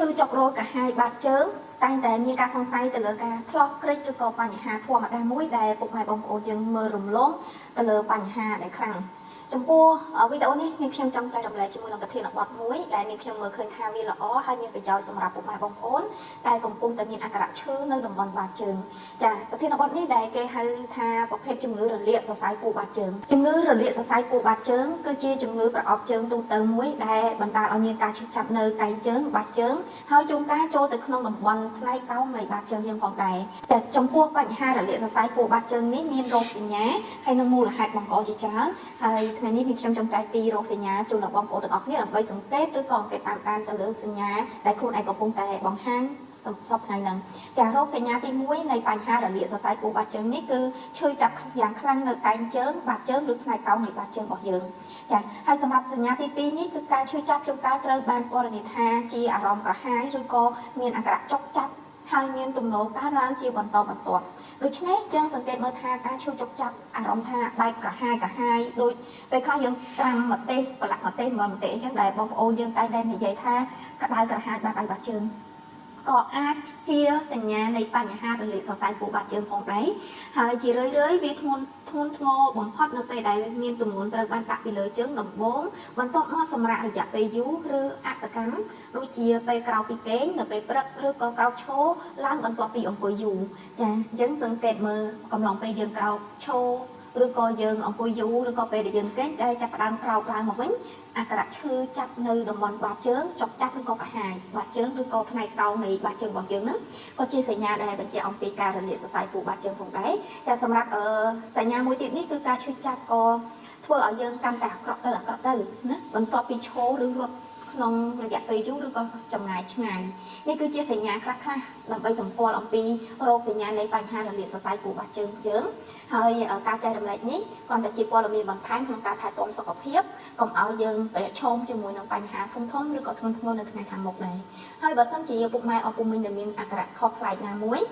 ឈឺចុករោយកាហាយបាតជើងតែងតែមានការសង្ស័យទៅលើការឆ្លោះក្រិចឬក៏បញ្ហាធម្មតាមួយដែលពុកម៉ែបងប្អូនយើងមើលរំលងទៅលើបញ្ហាដែលខ្លាំងចំពោះវីដេអូនេះនាងខ្ញុំចង់ចែករំលែកជាមួយនឹងប្រធានបទមួយដែលនាងខ្ញុំមើលឃើញថាវាល្អហើយមានប្រយោជន៍សម្រាប់ពុកម៉ែបងប្អូនដែលកំពុងតែមានអាការៈឈឺនៅតំបន់បាតជើងចាប្រធានបទនេះដែលគេហៅថាប្រភេទជំងឺរលាកសរសៃពោះបាតជើងជំងឺរលាកសរសៃពោះបាតជើងគឺជាជំងឺប្រអប់ជើងទូទៅមួយដែលបណ្ដាលឲ្យមានការឈឺចាប់នៅកែងជើងបាតជើងហើយជួនកាលចូលទៅក្នុងតំបន់ផ្នែកកោងនៃបាតជើងយើងផងដែរចាចំពោះបញ្ហារលាកសរសៃពោះបាតជើងនេះមានរោគសញ្ញាហើយនិងមូលហេតុបង្កជាច្រើនហើយថ្ងៃនេះនាងខ្ញុំចង់ចែកពីរោគសញ្ញាជូនដល់បងប្អូនទាំងអស់គ្នាដើម្បីសង្កេតឬក៏អង្កេតតាមដានទៅលើសញ្ញាដែលខ្លួនឯងកំពុងតែបង្ហាញសពថ្ងៃហ្នឹងចារោគសញ្ញាទី1នៃបញ្ហារលាកសរសៃពោះបាតជើងនេះគឺឈឺចាប់យ៉ាងខ្លាំងនៅកែងជើងបាតជើងឬផ្នែកកោងនៃបាតជើងរបស់យើងចាហើយសម្រាប់សញ្ញាទី2នេះគឺការឈឺចាប់ជួនកាលត្រូវបានពណ៌នាថាជាអារម្មណ៍ក្រហាយឬក៏មានអាការៈចុកចាប់ហើយមានទំនោរកើនឡើងជាបន្តបន្ទាប់ដូច្នេះយើងសង្កេតមើលថាការឈឺចុកចាប់អារម្មណ៍ថាបែបក្រហាយក្រហាយដូចពេលខ្លះយើងត្រាំម្ទេសប្រឡាក់ម្ទេសម្ទេសអញ្ចឹងដែលបងប្អូនយើងតែងតែនិយាយថាក្តៅក្រហាយបាតដៃបាតជើងក៏អាចជាសញ្ញានៃបញ្ហារលាកសរសៃពោះបាតជើងផងដែរហើយជារឿយៗវាធ្ងន់ធ្ងន់ធ្ងរបំផុតនៅពេលដែលមានទម្ងន់ត្រូវបានដាក់ពីលើជើងដំបូងបន្ទាប់មកសម្រាប់រយៈពេលយូរឬអសកម្មដូចជាពេលក្រោកពីគេងនៅពេលព្រឹកឬក៏ក្រោកឈរឡើងបន្ទាប់ពីអង្គុយយូរចាអញ្ចឹងសង្កេតមើលកំឡុងពេលយើងក្រោកឈរឬក៏យើងអង្គុយយូរឬក៏ពេលដែលយើងគេងតែចាប់ផ្ដើមក្រោកឡើងមកវិញអាការៈឈឺចាប់នៅតំបន់បាតជើងចុកចាប់ឬក៏ក្រហាយបាតជើងឬក៏ផ្នែកកោងនៃបាតជើងរបស់យើងហ្នឹងក៏ជាសញ្ញាដែលបញ្ជាក់អំពីការរលាកសរសៃពោះបាតជើងផងដែរចាសម្រាប់សញ្ញាមួយទៀតនេះគឺការឈឺចាប់ក៏ធ្វើឲ្យយើងកាន់តែអាក្រក់ទៅអាក្រក់ទៅណាបន្ទាប់ពីឈរឬរត់ក្នុងរយៈពេលយូរឬក៏ចម្ងាយឆ្ងាយនេះគឺជាសញ្ញាខ្លះៗដើម្បីសម្គាល់អំពីរោគសញ្ញានៃបញ្ហារលាកសរសៃពោះបាតជើងយើងហើយការចែករំលែកនេះគ្រាន់តែជាព័ត៌មានបន្ថែមក្នុងការថែទាំសុខភាពកុំឲ្យយើងប្រឈមជាមួយនឹងបញ្ហាធំៗឬក៏ធ្ងន់ធ្ងរនៅថ្ងៃខាងមុខដែរហើយបើសិនជាពុកម៉ែអពុំមីងដែលមានអាការៈខុសប្លែកណាមួយ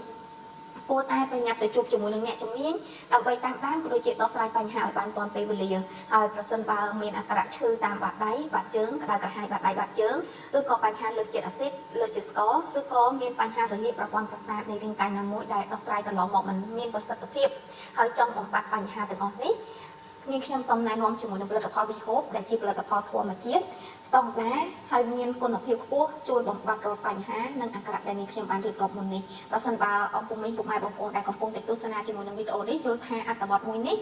គួរតែប្រញាប់ទៅជួបជាមួយនឹងអ្នកជំនាញដើម្បីតាមដានក៏ដូចជាដោះស្រាយបញ្ហាឲ្យបានទាន់ពេលវេលាហើយប្រសិនបើមានអាការៈឈឺតាមបាតដៃបាតជើងក្តៅក្រហាយបាតដៃបាតជើងឬក៏បញ្ហាលើសជាតិអាស៊ីតលើសជាតិស្ករឬក៏មានបញ្ហារលាកប្រព័ន្ធប្រសាទនៃរាងកាយណាមួយដែលដោះស្រាយកន្លងមកមិនមានប្រសិទ្ធភាពហើយចង់បំបត្តិបញ្ហាទាំងអស់នេះនាងខ្ញុំសូមណែនាំជាមួយនឹងផលិតផលវីហូបដែលជាផលិតផលធម្មជាតិស្តង់ដាហើយមានគុណភាពខ្ពស់ជួយបំបត្តិរាល់បញ្ហានិងអាការៈដែលនាងខ្ញុំបានរៀបរាប់មុននេះប្រសិនបើអង្គពុំមីងពុកម៉ែបងប្អូនដែលកំពុងតែទស្សនាជាមួយនឹងវីដេអូនេះយល់ថាអត្ថបទមួយនេះ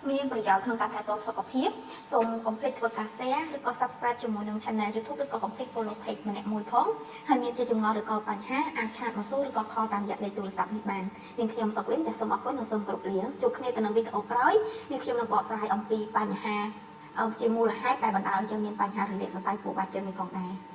មានប្រយោជន៍ក្នុងការថែទាំសុខភាពសូមកុំភ្លេចធ្វើការ share ឬក៏ subscribe ជាមួយនឹង channel YouTube ឬក៏កុំភ្លេច follow page ម្នាក់មួយផងហើយមានជាចម្ងល់ឬក៏បញ្ហាអាច chat មកសួរឬក៏ call តាមរយៈលេខទូរស័ព្ទនេះបាននាងខ្ញុំសុកលិនចាសសូមអរគុណនិងសូមគោរពលាជួបគ្នាទៅនឹងវីដេអូក្រោយនាងខ្ញុំនឹងបកស្រាយអំពីបញ្ហាជាមូលហេតុដែលបណ្ដាលឲ្យយើងមានបញ្ហារលាកសរសៃពោះបាតជើងនេះផងដែរ។